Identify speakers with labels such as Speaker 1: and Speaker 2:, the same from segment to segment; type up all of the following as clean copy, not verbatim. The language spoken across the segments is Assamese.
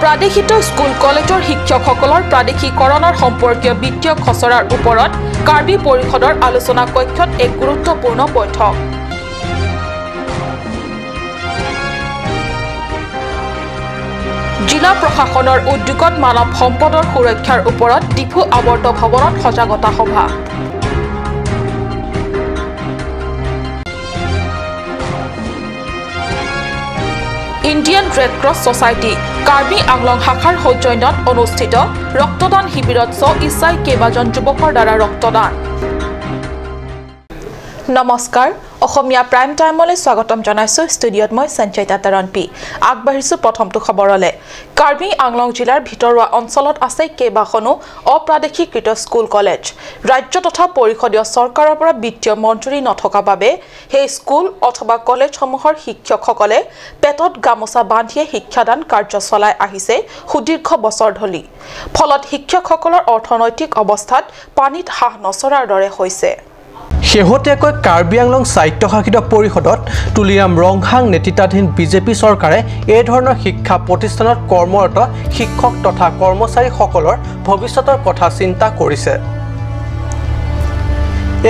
Speaker 1: প্ৰাদেশিত স্কুল কলেজৰ শিক্ষকসকলৰ প্ৰাদেশিকৰণৰ সম্পৰ্কীয় বিত্তীয় খচৰাৰ ওপৰত কাৰ্বি পৰিষদৰ আলোচনা কক্ষত এক গুৰুত্বপূৰ্ণ বৈঠক। জিলা প্ৰশাসনৰ উদ্যোগত মানৱ সম্পদৰ সুৰক্ষাৰ ওপৰত ডিফু আৱৰ্ত ভৱনত সজাগতা সভা। Indian red cross society Karbi Anglong শাখাৰ সৌজন্যত অনুষ্ঠিত ৰক্তদান শিবিৰত স্ব ইচ্ছাই কেইবাজন যুৱকৰ দ্বাৰা ৰক্তদান। নমস্কাৰ, অসমীয়া প্ৰাইম টাইমলৈ স্বাগতম জনাইছো। ষ্টুডিঅ'ত মই সঞ্চয়িতা তৰণপি। আগবাঢ়িছো প্ৰথমটো খবৰলৈ। কাৰ্বি আংলং জিলাৰ ভিতৰুৱা অঞ্চলত আছে কেইবাখনো অপ্ৰাদেশীকৃত স্কুল কলেজ। ৰাজ্য তথা পৰিষদীয় চৰকাৰৰ পৰা বিত্তীয় মঞ্জুৰি নথকা বাবে সেই স্কুল অথবা কলেজসমূহৰ শিক্ষকসকলে পেটত গামোচা বান্ধিয়ে শিক্ষাদান কাৰ্য চলাই আহিছে সুদীৰ্ঘ বছৰ ধৰি। ফলত শিক্ষকসকলৰ অৰ্থনৈতিক অৱস্থাত পানীত হাঁহ নচৰাৰ দৰে হৈছে।
Speaker 2: শেহতীয়াকৈ কাৰ্বি আংলং স্বায়ত্তশাসিত পৰিষদত তুলিৰাম ৰংহাং নেতৃত্বাধীন বিজেপি চৰকাৰে এই ধৰণৰ শিক্ষা প্ৰতিষ্ঠানত কৰ্মৰত শিক্ষক তথা কৰ্মচাৰীসকলৰ ভৱিষ্যতৰ কথা চিন্তা কৰিছে।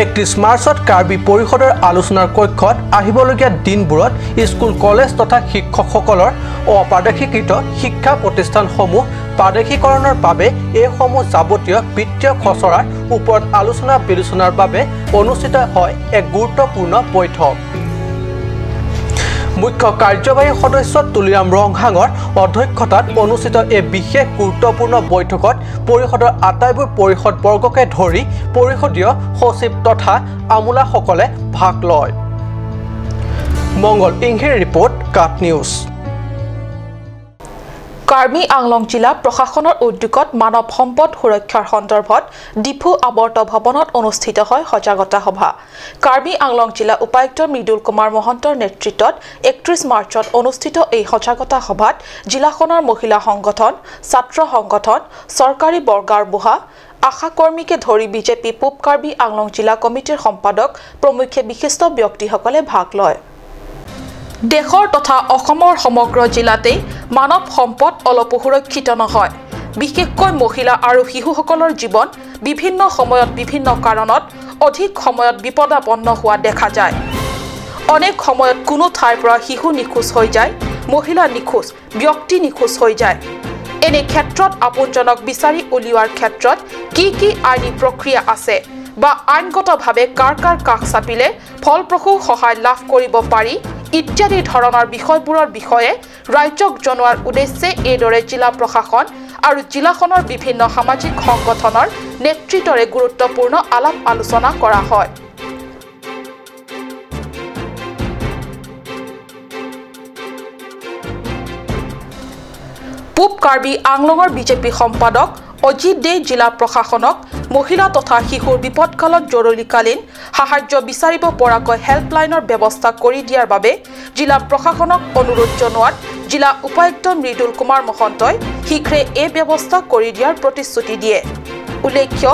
Speaker 2: 31 মাৰ্চত কাৰ্বি পৰিষদৰ আলোচনাৰ কক্ষত আহিবলগীয়া দিনবোৰত স্কুল কলেজ তথা শিক্ষকসকলৰ অপ্ৰাদেশীকৃত শিক্ষা প্ৰতিষ্ঠানসমূহ প্ৰাদেশীকৰণৰ বাবে এইসমূহ যাৱতীয় বিত্তীয় খচৰাৰ ওপৰত আলোচনা বিলোচনাৰ বাবে অনুষ্ঠিত হয় এক গুৰুত্বপূৰ্ণ বৈঠক। মুখ্য কাৰ্যবাহী সদস্য তুলিৰাম ৰংহাঙৰ অধ্যক্ষতাত অনুষ্ঠিত এই বিশেষ গুৰুত্বপূৰ্ণ বৈঠকত পৰিষদৰ আটাইবোৰ পৰিষদবৰ্গকে ধৰি পৰিষদীয় সচিব তথা আমোলাসকলে ভাগ লয়। মংগল ইংহিৰ ৰিপৰ্ট, কাট নিউজ।
Speaker 1: কাৰ্বি আংলং জিলা প্ৰশাসনৰ উদ্যোগত মানৱ সম্পদ সুৰক্ষাৰ সন্দৰ্ভত ডিফু আৱৰ্ত ভৱনত অনুষ্ঠিত হয় সজাগতা সভা। কাৰ্বি আংলং জিলা উপায়ুক্ত মৃদুল কুমাৰ মহন্তৰ নেতৃত্বত 31 মাৰ্চত অনুষ্ঠিত এই সজাগতা সভাত জিলাখনৰ মহিলা সংগঠন, ছাত্ৰ সংগঠন, চৰকাৰী বৰ্গাৰবোহা, আশাকৰ্মীকে ধৰি বিজেপি পূব কাৰ্বি আংলং জিলা কমিটিৰ সম্পাদক প্ৰমুখ্যে বিশিষ্ট ব্যক্তিসকলে ভাগ লয়। দেশৰ তথা অসমৰ সমগ্ৰ জিলাতেই মানৱ সম্পদ অলপো সুৰক্ষিত নহয়। বিশেষকৈ মহিলা আৰু শিশুসকলৰ জীৱন বিভিন্ন সময়ত বিভিন্ন কাৰণত অধিক সময়ত বিপদাপন্ন হোৱা দেখা যায়। অনেক সময়ত কোনো ঠাইৰ পৰা শিশু নিখোজ হৈ যায়, মহিলা নিখোজ, ব্যক্তি নিখোজ হৈ যায়। এনে ক্ষেত্ৰত আপোনজনক বিচাৰি উলিওৱাৰ ক্ষেত্ৰত কি কি আইনী প্ৰক্ৰিয়া আছে বা আইনগতভাৱে কাৰ কাৰ কাষ চাপিলে ফলপ্ৰসূ সহায় লাভ কৰিব পাৰি ইত্যাদি ধৰণৰ বিষয়বোৰৰ বিষয়ে ৰাজ্যক জনোৱাৰ উদ্দেশ্যে এইদৰে জিলা প্ৰশাসন আৰু জিলাখনৰ বিভিন্ন সামাজিক সংগঠনৰ নেতৃত্বৰে গুৰুত্বপূৰ্ণ আলাপ আলোচনা কৰা হয়। পূব কাৰ্বি আংলঙৰ বিজেপি সম্পাদক অজিত দে জিলা প্ৰশাসনক মহিলা তথা শিশুৰ বিপদকালত জৰুৰীকালীন সাহায্য বিচাৰিব পৰাকৈ হেল্পলাইনৰ ব্যৱস্থা কৰি দিয়াৰ বাবে জিলা প্ৰশাসনক অনুৰোধ জনোৱাত জিলা উপায়ুক্ত মৃদুল কুমাৰ মহন্তই শীঘ্ৰে এই ব্যৱস্থা কৰি দিয়াৰ প্ৰতিশ্ৰুতি দিয়ে। উল্লেখ্য,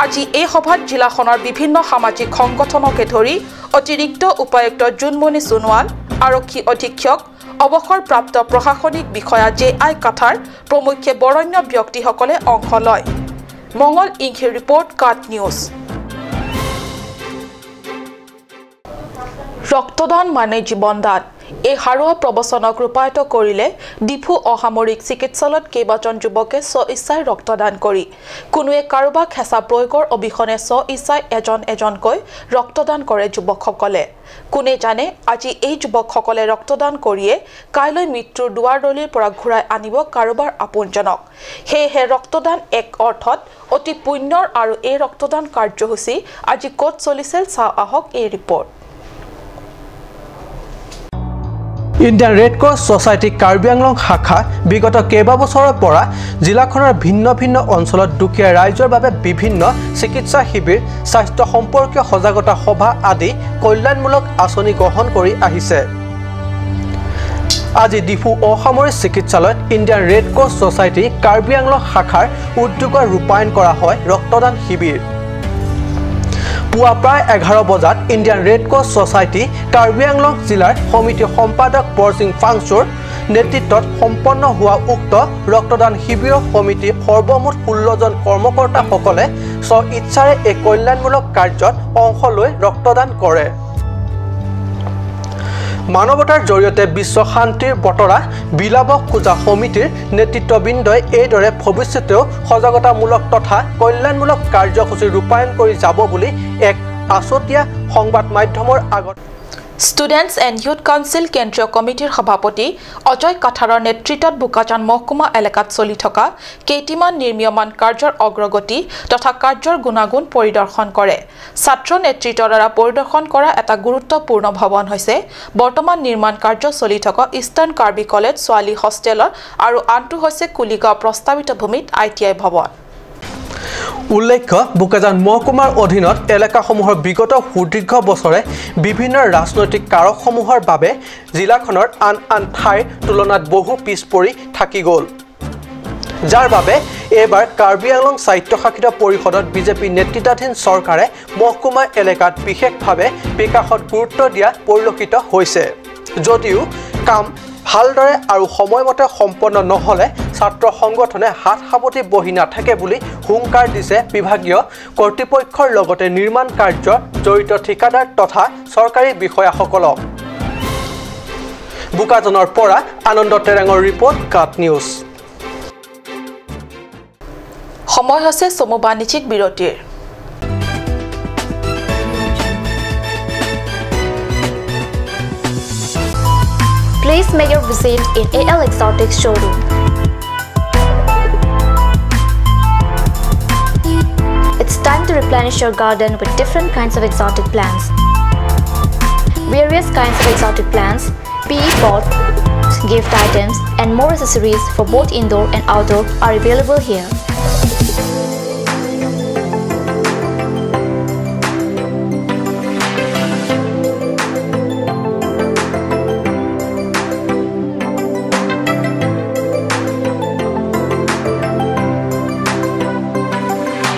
Speaker 1: আজি এই সভাত জিলাখনৰ বিভিন্ন সামাজিক সংগঠনকে ধৰি অতিৰিক্ত উপায়ুক্ত জোনমণি সোণোৱাল, আৰক্ষী অধীক্ষক, অৱসৰপ্ৰাপ্ত প্ৰশাসনিক বিষয়া জে আই কাথাৰ প্ৰমুখ্যে বৰেণ্য ব্যক্তিসকলে অংশ লয়। মংগল ইংহিৰ ৰিপৰ্ট, কাট নিউজ। ৰক্তদান মানে জীৱনদান। এই সাৰুৱা প্ৰবচনক ৰূপায়িত কৰিলে ডিফু অসামৰিক চিকিৎসালয়ত কেইবাজন যুৱকে স্ব ইচ্ছাই ৰক্তদান কৰি কোনোৱে কাৰোবাক হেঁচা প্ৰয়োগৰ অবিহনে স্ব ইচ্ছাই এজন এজনকৈ ৰক্তদান কৰে যুৱকসকলে। কোনে জানে আজি এই যুৱকসকলে ৰক্তদান কৰিয়ে কাইলৈ মৃত্যুৰ দুৱাৰদলিৰ পৰা ঘূৰাই আনিব কাৰোবাৰ আপোনজনক। সেয়েহে ৰক্তদান এক অৰ্থত অতি পুণ্যৰ আৰু এই ৰক্তদান কাৰ্যসূচী আজি ক'ত চলিছিল চাওঁ আহক এই report.
Speaker 2: Indian red cross society Karbi Anglong শাখা বিগত কেইবাবছৰৰ পৰা জিলাখনৰ ভিন্ন ভিন্ন অঞ্চলত দুখীয়া ৰাইজৰ বাবে বিভিন্ন চিকিৎসা শিবিৰ, স্বাস্থ্য সম্পৰ্কীয় সজাগতা সভা আদি কল্যাণমূলক আঁচনি গ্ৰহণ কৰি আহিছে। আজি ডিফু অসামৰিক চিকিৎসালয়ত Indian red cross society Karbi Anglong শাখাৰ উদ্যোগত ৰূপায়ণ কৰা হয় ৰক্তদান শিবিৰ। পুৱা প্ৰায় 11 বজাত Indian red cross society Karbi Anglong জিলাৰ সমিতি সম্পাদক বৰসিং ফাংচুৰ নেতৃত্বত সম্পন্ন হোৱা উক্ত ৰক্তদান শিবিৰৰ সমিতিৰ সৰ্বমুঠ ১৬ জন কৰ্মকৰ্তাসকলে স্ব ইচ্ছাৰে এই কল্যাণমূলক কাৰ্যত অংশ লৈ ৰক্তদান কৰে। মানৱতাৰ জৰিয়তে বিশ্ব শান্তিৰ বতৰা বিলাব খোজা সমিতিৰ নেতৃত্ববৃন্দই এইদৰে ভৱিষ্যতেও সজাগতামূলক তথা কল্যাণমূলক কাৰ্যসূচী ৰূপায়ণ কৰি যাব বুলি এক আছুতীয়া সংবাদ মাধ্যমৰ আগত
Speaker 1: ষ্টুডেণ্টছ এণ্ড ইউথ কাউন্সিল কেন্দ্ৰীয় কমিটিৰ সভাপতি অজয় কাঠাৰৰ নেতৃত্বত বোকাজান মহকুমা এলেকাত চলি থকা কেইটিমান নিৰ্মীয়মান কাৰ্যৰ অগ্ৰগতি তথা কাৰ্যৰ গুণাগুণ পৰিদৰ্শন কৰে। ছাত্ৰ নেতৃত্বৰ দ্বাৰা পৰিদৰ্শন কৰা এটা গুৰুত্বপূৰ্ণ ভৱন হৈছে বৰ্তমান নিৰ্মাণ কাৰ্য চলি থকা ইষ্টাৰ্ণ কাৰ্বি কলেজ ছোৱালী হোষ্টেলৰ আৰু আনটো হৈছে কুলিগাঁও প্ৰস্তাৱিত ভূমিত ITI ভৱন।
Speaker 2: উল্লেখ্য, বোকাজান মহকুমাৰ অধীনত এলেকাসমূহৰ বিগত সুদীৰ্ঘ বছৰে বিভিন্ন ৰাজনৈতিক কাৰকসমূহৰ বাবে জিলাখনৰ আন আন ঠাইৰ তুলনাত বহু পিছ পৰি থাকি গ'ল, যাৰ বাবে এইবাৰ কাৰ্বি আংলং স্বায়ত্তশাসিত পৰিষদত বিজেপি নেতৃত্বাধীন চৰকাৰে মহকুমা এলেকাত বিশেষভাৱে বিকাশত গুৰুত্ব দিয়া পৰিলক্ষিত হৈছে। যদিও কাম ভালদৰে আৰু সময়মতে সম্পন্ন নহ'লে ছাত্ৰ সংগঠনে হাত সাৱটি বহি নাথাকে বুলি হুংকাৰ দিছে বিভাগীয় কৰ্তৃপক্ষৰ লগতে নিৰ্মাণ কাৰ্যত জড়িত ঠিকাদাৰ তথা চৰকাৰী বিষয়াসকলক। বোকাজানৰ পৰা আনন্দ তেৰাঙৰ ৰিপৰ্ট, কাট নিউজ।
Speaker 1: সময় হৈছে চমু বাণিজ্যিক বিৰতিৰ।
Speaker 3: Please make your visit in AL Exotic Showroom. It's time to replenish your garden with different kinds of exotic plants. Various kinds of exotic plants, PE pots, gift items and more accessories for both indoor and outdoor are available here.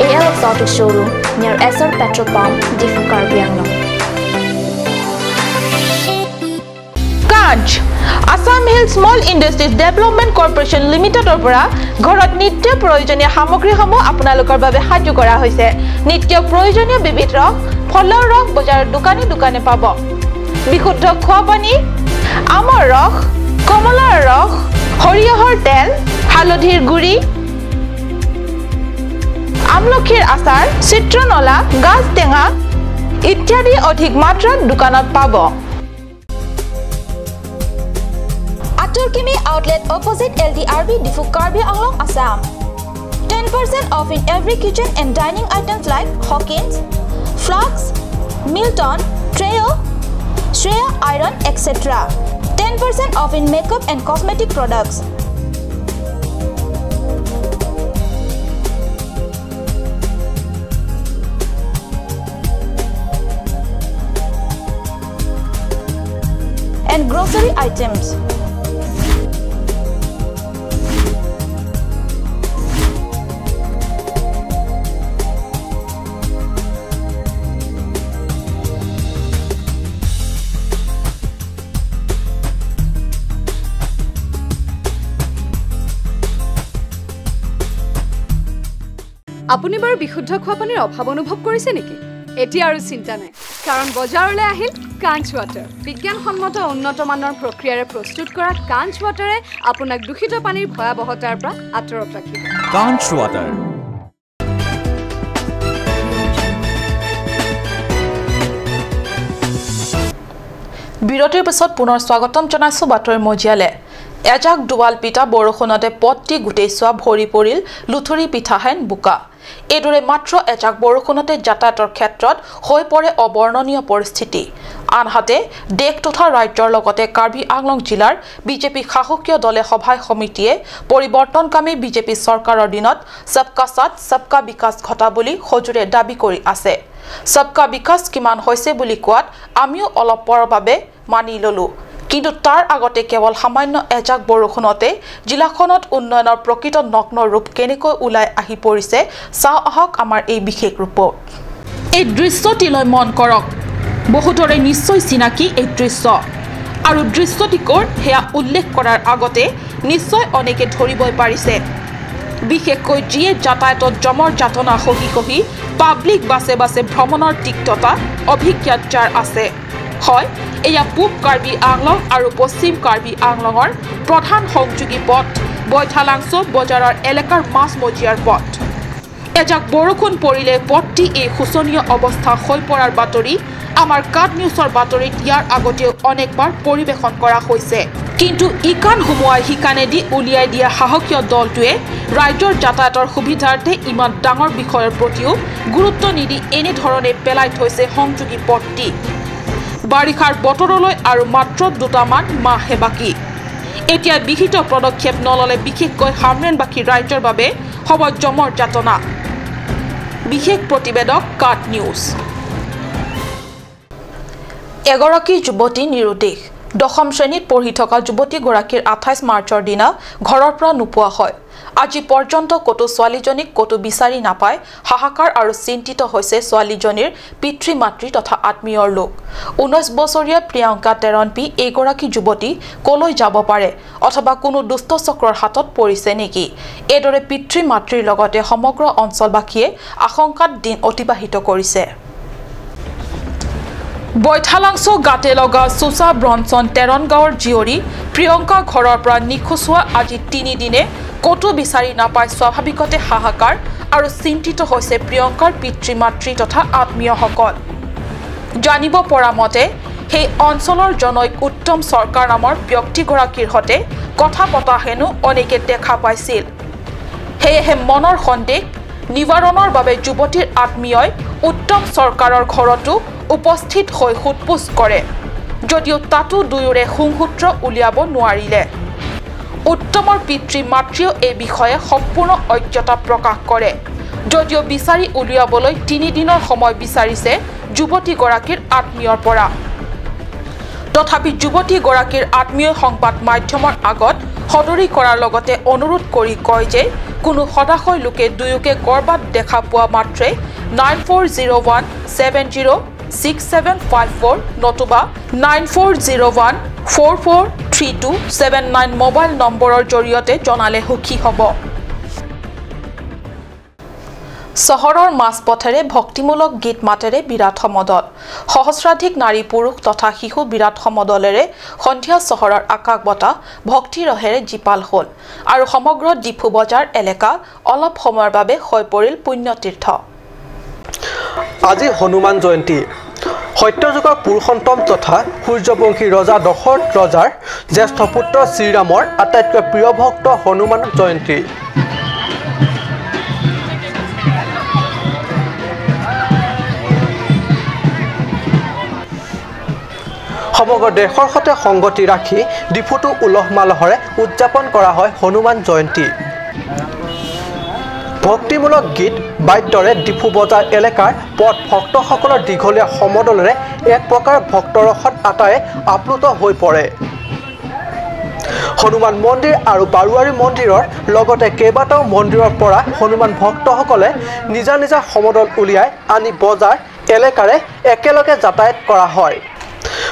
Speaker 3: AL Exotic Showroom near SR Petrol Pump, Diphu Karbi Anglong.
Speaker 1: Kanch Assam Hill Small Industries Development Corporation Limitedৰ পৰা ঘৰত নিত্য প্ৰয়োজনীয় সামগ্ৰীসমূহ আপোনালোকৰ বাবে সাজু কৰা হৈছে। নিত্য প্ৰয়োজনীয় বিবিধ ৰস, ফলৰ ৰস বজাৰৰ দোকানে দোকানে পাব। বিশুদ্ধ খোৱা পানী, আমৰ ৰস, কমলাৰ ৰস, সৰিয়হৰ তেল, হালধিৰ গুড়ি, আমলখিৰ আচাৰ, চিত্ৰনলা, গাজ টেঙা ইত্যাদি অধিক মাত্ৰাত দোকানত পাব। Atul Kimi outlet opposite LDRB Diphu Karbi Anglong, Assam. 10% off in every kitchen and dining items like Hawkins, Flux, Milton, Treo, Shreya Iron, etc. 10% off in makeup and cosmetic products. And grocery items.
Speaker 4: আপুনি বাৰু বিশুদ্ধ খোৱা পানীৰ অভাৱ অনুভৱ কৰিছে নেকি? এতিয়া আৰু চিন্তা নাই, কাৰণ বজাৰলৈ আহিল কাঞ্চ ৱাটাৰ। বিজ্ঞানসন্মত উন্নত মানৰ প্ৰক্ৰিয়াৰে প্ৰস্তুত কৰা কাঞ্চ ৱাটাৰে আপোনাক দূষিত পানীৰ ভয়াৱহতাৰ পৰা আঁতৰত ৰাখিব।
Speaker 5: কাঞ্চ ৱাটাৰ।
Speaker 1: বিৰতিৰ পিছত পুনৰ স্বাগতম জনাইছো বাতৰি মজিয়ালে। এজাক দুৱাল পিঠা বৰষুণতে পথটি গোটেই চোৱা ভৰি পৰিল লুথুৰি পিঠাহেন বোকা। এইদৰে মাত্ৰ এজাক বৰষুণতে যাতায়াতৰ ক্ষেত্ৰত হৈ পৰে অবৰ্ণনীয় পৰিস্থিতি। আনহাতে দেশ তথা ৰাজ্যৰ লগতে কাৰ্বি আংলং জিলাৰ বিজেপি শাসকীয় দলে সভাই সমিতিয়ে পৰিৱৰ্তনকামী বিজেপি চৰকাৰৰ দিনত সবকা সাথ সবকা বিকাশ ঘটা বুলি সজোৰে দাবী কৰি আছে। সবকা বিকাশ কিমান হৈছে বুলি কোৱাত আমিও অলপ পৰৰ বাবে মানি ললো, কিন্তু তাৰ আগতে কেৱল সামান্য এজাক বৰষুণতে জিলাখনত উন্নয়নৰ প্ৰকৃত নগ্ন ৰূপ কেনেকৈ ওলাই আহি পৰিছে চাওঁ আহক আমাৰ এই বিশেষ ৰূপত। এই দৃশ্যটিলৈ মন কৰক, বহুতৰে নিশ্চয় চিনাকি এই দৃশ্য। আৰু দৃশ্যটি ক'ৰ সেয়া উল্লেখ কৰাৰ আগতে নিশ্চয় অনেকে ধৰিবই পাৰিছে। বিশেষকৈ যিয়ে যাতায়াতত জমৰ যাতনা সহি সহি পাব্লিক বাছে বাছে ভ্ৰমণৰ তিক্ততা অভিজ্ঞাত যাৰ আছে। হয়, এয়া পূব কাৰ্বি আংলং আৰু পশ্চিম কাৰ্বি আংলঙৰ প্ৰধান সংযোগী পথ বৈঠালাংছ বজাৰৰ এলেকাৰ মাজমজিয়াৰ পথ। এজাক বৰষুণ পৰিলে পথটি এই শোচনীয় অৱস্থা হৈ পৰাৰ বাতৰি আমাৰ কাট নিউজৰ বাতৰিত ইয়াৰ আগতেও অনেকবাৰ পৰিৱেশন কৰা হৈছে। কিন্তু ইকান সোমোৱাই সিকানেদি উলিয়াই দিয়া সাহসীয় দলটোৱে ৰাজ্যৰ যাতায়াতৰ সুবিধাৰ্থে ইমান ডাঙৰ বিষয়ৰ প্ৰতিও গুৰুত্ব নিদি এনেধৰণে পেলাই থৈছে সংযোগী পথটি। বাৰিষাৰ বতৰলৈ আৰু মাত্ৰ দুটামান মাহহে বাকী। এতিয়া বিহিত পদক্ষেপ নল'লে বিশেষকৈ হামৰেণবাসী ৰাজ্যৰ বাবে হ'ব জমৰ যাতনা। বিশেষ প্ৰতিবেদক কাট নিউজ। এগৰাকী যুৱতী নিৰুদ্দেশ। দশম শ্ৰেণীত পঢ়ি থকা যুৱতীগৰাকীৰ 28 মাৰ্চৰ দিনা ঘৰৰ পৰা নোপোৱা হয়। আজি পৰ্যন্ত ক'তো ছোৱালীজনীক ক'তো বিচাৰি নাপায় হাহাকাৰ আৰু চিন্তিত হৈছে ছোৱালীজনীৰ পিতৃ মাতৃ তথা আত্মীয়ৰ লোক। 19 বছৰীয়া প্ৰিয়ংকা টেৰণপি এইগৰাকী যুৱতী ক'লৈ যাব পাৰে অথবা কোনো দুষ্ট চক্ৰৰ হাতত পৰিছে নেকি, এইদৰে পিতৃ মাতৃৰ লগতে সমগ্ৰ অঞ্চলবাসীয়ে আশংকাত দিন অতিবাহিত কৰিছে। বৈঠালাংছ গাতে লগা চোচা ব্ৰঞ্চন টেৰণ গাঁৱৰ জীয়ৰী প্ৰিয়ংকা ঘৰৰ পৰা নিখোজ হোৱা আজি তিনিদিনে ক'তো বিচাৰি নাপাই স্বাভাৱিকতে হাহাকাৰ আৰু চিন্তিত হৈছে প্ৰিয়ংকাৰ পিতৃ মাতৃ তথা আত্মীয়সকল। জানিব পৰা মতে সেই অঞ্চলৰ জনৈক উত্তম চৰকাৰ নামৰ ব্যক্তিগৰাকীৰ সৈতে কথা পতা হেনো অনেকে দেখা পাইছিল। সেয়েহে মনৰ সন্দেহ নিবাৰণৰ বাবে যুৱতীৰ আত্মীয়ই উত্তম চৰকাৰৰ ঘৰতো উপস্থিত হৈ সোধপোছ কৰে যদিও তাতো দুয়োৰে সংসূত্ৰ উলিয়াব নোৱাৰিলে। উত্তমৰ পিতৃ মাতৃয়েও এই বিষয়ে সম্পূৰ্ণ অজ্ঞতা প্ৰকাশ কৰে যদিও বিচাৰি উলিয়াবলৈ 3 দিনৰ সময় বিচাৰিছে যুৱতীগৰাকীৰ আত্মীয়ৰ পৰা। তথাপি যুৱতীগৰাকীৰ আত্মীয়ই সংবাদ মাধ্যমৰ আগত সদৰি কৰাৰ লগতে অনুৰোধ কৰি কয় যে কোনো সদাশয় লোকে দুয়োকে ক'ৰবাত দেখা পোৱা মাত্ৰে 9401 70 6754 নতুবা 9401 443279 মোবাইল নম্বৰৰ জৰিয়তে জনালে সুখী হ'ব। চহৰৰ মাজপথেৰে ভক্তিমূলক গীত মাতেৰে বিৰাট সমদল। সহস্ৰাধিক নাৰী পুৰুষ তথা শিশু বিৰাট সমদলেৰে সন্ধিয়া চহৰৰ আকাশ বতাহ ভক্তি ৰহেৰে জীপাল হ'ল আৰু সমগ্ৰ ডিফু বজাৰ এলেকা অলপ সময়ৰ বাবে হৈ পৰিল পুণ্যতীৰ্থ।
Speaker 2: আজি হনুমান জয়ন্তী। সত্যযুগৰ পুৰুষোত্তম তথা সূৰ্যবংশী ৰজা দশৰথ ৰজাৰ জ্যেষ্ঠ পুত্ৰ শ্ৰীৰামৰ আটাইতকৈ প্ৰিয় ভক্ত হনুমান জয়ন্তী। সমগ্ৰ দেশৰ সৈতে সংগতি ৰাখি ডিফুতো উলহ মালহেৰে উদযাপন কৰা হয় হনুমান জয়ন্তী। ভক্তিমূলক গীত বাদ্যৰে ডিফু বজাৰ এলেকাৰ পথ ভক্তসকলৰ দীঘলীয়া সমদলেৰে এক প্ৰকাৰ ভক্তৰসত আটায়ে আপ্লুত হৈ পৰে। হনুমান মন্দিৰ আৰু বাৰুৱাৰী মন্দিৰৰ লগতে কেইবাটাও মন্দিৰৰ পৰা হনুমান ভক্তসকলে নিজা নিজা সমদল উলিয়াই আনি বজাৰ এলেকাৰে একেলগে যাতায়াত কৰা হয়,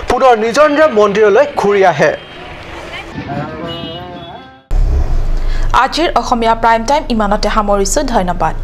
Speaker 2: পুনৰ নিজৰ নিজৰ মন্দিৰলৈ ঘূৰি আহে।
Speaker 1: আজিৰ অসমীয়া প্ৰাইম টাইম ইমানতে সামৰিছোঁ। ধন্যবাদ।